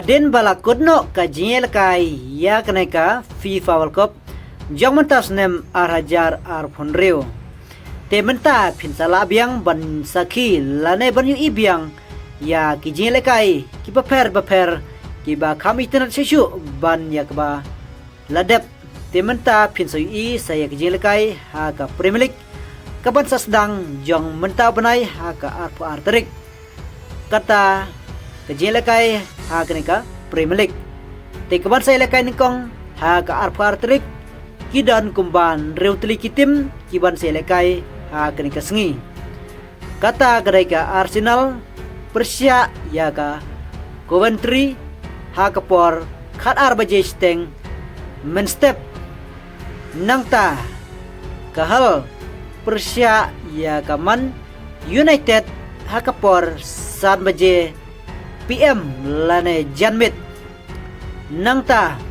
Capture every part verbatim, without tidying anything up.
Hadien ba la kut noh ka jingïalehkai ïa kane ka FIFA World Cup jong mynta u snem ar hajar arphew hynriew. Te mynta phin sa lah biang ban sakhi lane ban ïohi biang ïa ki jingïalehkai kiba pher bapher kiba kham itynnad shuh shuh ban ïa kaba la dep. Te mynta phin sa ïohi sa ïa ka jingïalehkai ha ka Premier League kaban sa sdang jong mynta u bnai ha ka arphew ar tarik. Kata ka jingïalehkai ha kane ka Premier League. Te kaban sa ïalehkai nyngkong ha ka arphew ar tarik, ki don kumba hynriew tylli ki tim kiban sa ïalehkai ha kane ka sngi. Kata ka dei ka Arsenal pyrshah ïa ka Coventry ha ka por khatar baje shiteng mynstep. Nangta ka Hull pyrshah ïa ka Man United ha ka por san baje P M lane janmiet. Nangta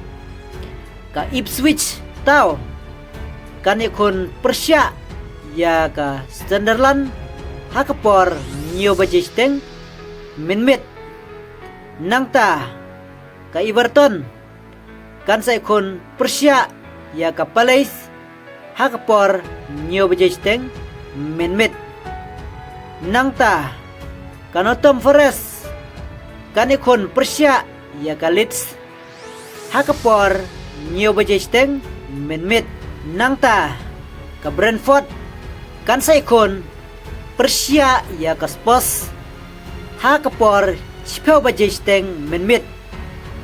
ka Ipswich Town kan ïakhun pyrshah ïa ka Sunderland ha ka por hynñiew baje shiteng mynmiet. Nangta ka Everton kan sa ïakhun pyrshah ïa ka Palace ha ka por hynñiew baje shiteng mynmiet. Nangta ka Nottingham Forest kan ïakhun pyrshah ïa ka Leeds ha ka por hynñiew baje shiteng mynmiet. Nangta ka Brentford kan sa ïakhun pyrshah ïa ka Spurs ha ka por shiphew baje shiteng mynmiet.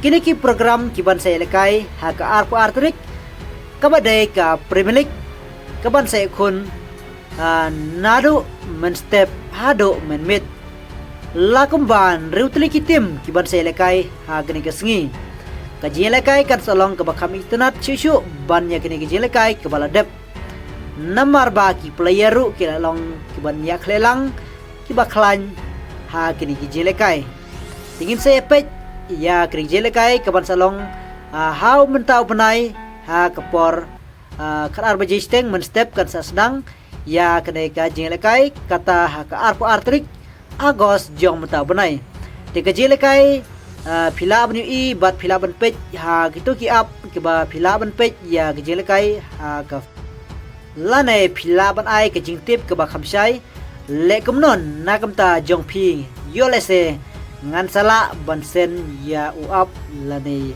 Kine ki program kiban sa ïalehkai ha ka arphew ar tarik, kaba dei ka Premier League, kaban sa ïakhun, ah, naduh mynstep haduh mynmiet. La kumba hynriew tylli ki tim kiban sa ïalehkai ha kane ka sngi. Ka jingïalehkai kan sa long kaba kham itynnad shuh shuh ban ïa kane ka jingïalehkai kaba la dep. Namar ba ki player ruh ki la long kiban ïakhun lang kiba khlaiñ ha kine ki jingïalehkai. Te ngin sa ïa peit ïa kine ki jingïalehkai kaban sa long, ah, ha u mynta u bnai ha ka por, ah, khatar baje shiteng mynstep kan sa sdang ïa kane ka jingïalehkai, kata ha ka arphew ar tarik August jong mynta u bnai. Te ka jingïalehkai, ah, phi lah ban ïohi bad phi lah ban peit ha kito ki app kiba phi lah ban peit ïa ka jingïalehkai ha ka, lane phi lah ban ai ka jingtip kaba kham shai. Leh kumno na ka bynta jong phi, ïoh lehse ngan sa lah ban send ïa u app lane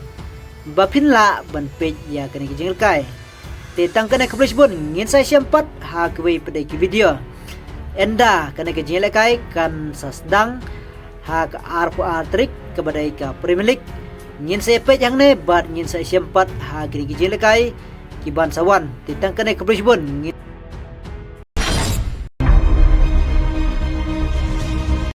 ba phin lah ban peit ïa kane ka jingïalehkai. Te tang kane, khublei shibun, ngin sa ïashem pat ha kawei pat de ki video. Ynda kane ka jingïalehkai kan sa sdang ha ka arphew ar tarik kaba dei ka Premier League. Ngin sa ïa peit hangne bad ngin sa ïashem pat ha kine ki jingïalehkai kiban sa wan. Te tang kane, khublei shibun, ngin